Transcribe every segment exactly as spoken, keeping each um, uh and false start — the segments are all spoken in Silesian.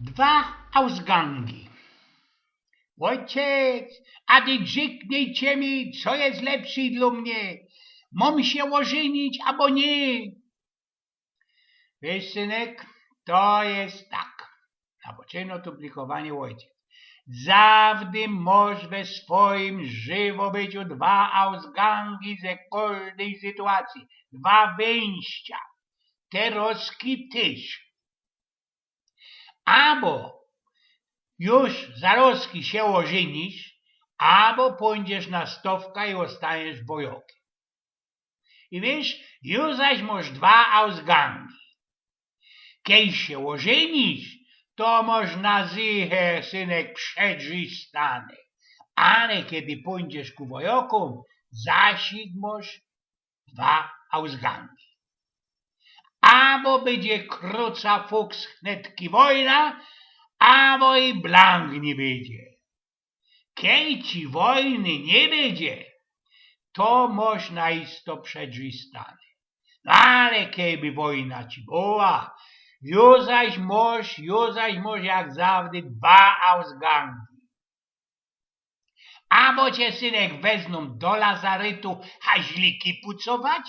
Dwa ausgangi. Ôjciec, a ty rzeknij mi, co je lepsze dlō mie. Mōm sie ôżynić abo niy? Wiysz, synek, to je tak. Napoczynōm to plikowanie ôjciec. Zawdy mosz we swojim żywobyciu dwa ausgangi ze kożdyj sytuacyje. Dwa wyjścia. Terŏzki tyż. Abo już zarŏzki sie ôżynisz, abo pōńdziesz na stowka i ôstaniesz wojŏkiym. I wiysz, już zaś mosz dwa ausgangi. Kej sie ôżynisz, to mosz na zycher, synek, przedrzistane. Ale kej pōńdziesz ku wojŏkōm, zasik mosz dwa ausgangi. Abo bydzie kruca fuks hnetki wojna, abo i blank niy bydzie. Kej ci wojny niy bydzie, to mosz na isto przedrzistane. No ale kej by wojna ci była, już zaś mosz, już zaś mosz jak zawdy dwa ausgangi. Abo cie, synek, weznōm do lazarytu haźliki pucować,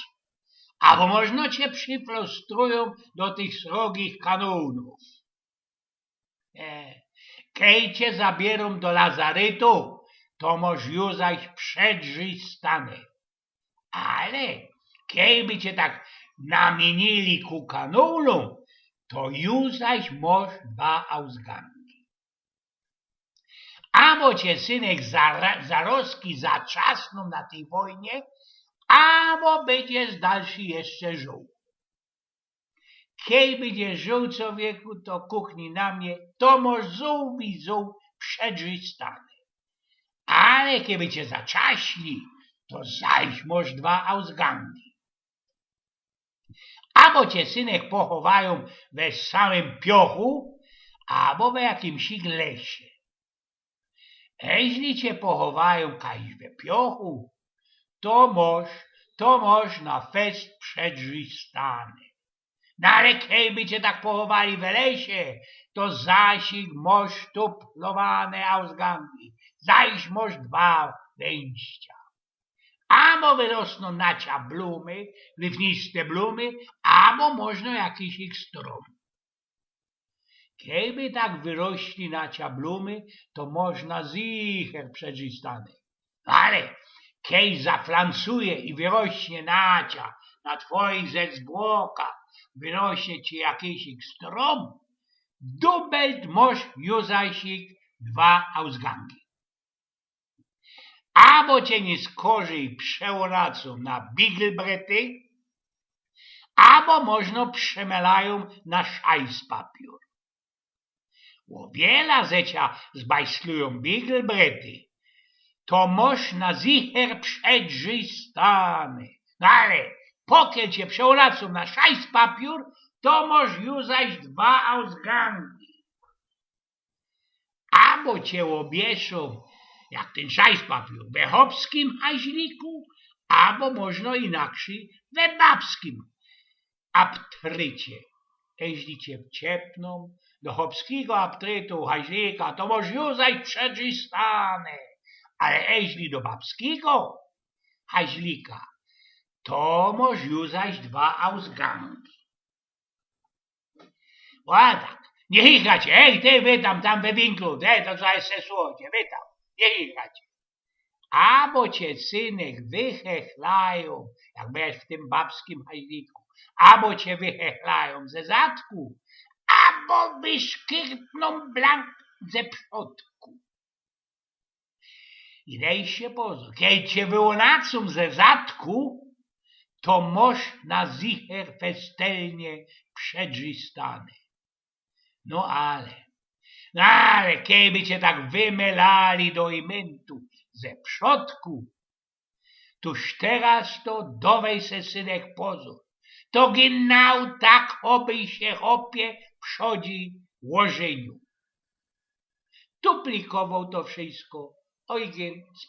abo możno cie prziflostrujōm do tych srogich kanōnōw. E, kej cie zabierōm do lazarytu, to mosz już zaś przedrzistane. Ale kej by cie tak namiynyli ku kanōnōm, to już zaś mosz dwa ausgangi. Abo cie, synek, zara-, zarŏzki zaczasnōm na tyj wojnie, abo bydziesz dalszy jeszcze żył. Kej bydziesz żył, człowieku, to kuknij na mie, to mosz zōłbi zōł przedrzistane. Ale kej by cie zaczasli, to zaś mosz dwa ausgangi. Abo cie, synek, pochowajōm we samym piochu, abo we jakimś lesie. Eźli cie pochowajōm kajś we piochu, to mosz, to mosz na fest przedrzistane. No ale kej by cie tak pochowali we lesie, to zasik mosz tuplowane ausgangi, zaś mosz dwa wyjścia. Abo wyrosnōm na cia blumy, gryfniste blumy, abo możno jakiś ich strōm. Kej by tak wyrośli na cia blumy, to mosz na zycher przedrzistane. No ale kej zaflansuje i wyrośnie na cia, na twojich ze zbłoka, wyrośnie ci jakiś ich strōm, dubelt mosz już zaś ich dwa ausgangi. Abo cie niyskorzij przeorōm na biglbrety, abo możno przemelajōm na szajspapiōr. Ô wiela ze cia zbajslujōm biglbrety, to mosz na zycher przedrzistane. No ale pokiel cie przeorōm na szajspapiōr, to mosz już zaś dwa ausgangi. Abo cie ôwieszōm, jak tyn szajspapiōr, we chopskim haźliku, abo możno inakszyj we babskim aptrycie. Eźli cie wciepnōm do chopskigo aptrytu haźlika, to mosz już zaś przedrzistane. Ale eźli do babskigo haźlika, to mosz już zaś dwa ausgangi. Ła tak, niy chichajcie, ej, ty, wy tam, tam we winklu, ej, to co je se słodzie, wy tam, niy chichajcie. Abo cie, synek, wychechlajōm, jak bydziesz w tym babskim haźliku, abo cie wychechlajōm ze zadku, abo wyszkyrtnōm blank ze przodku. I dej sie pozōr, kej cie wyłōnacōm ze zadku, to mosz na zycher festelnie przedrzistane. No ale, no ale, kej by cie tak wymelali do imyntu ze przodku, tōż teroz to dŏwej se, synek, pozōr. To genau tak, ôby sie, chopie, przodzi ôżyniōł. Tu plikowoł to wszysko Ojgyn z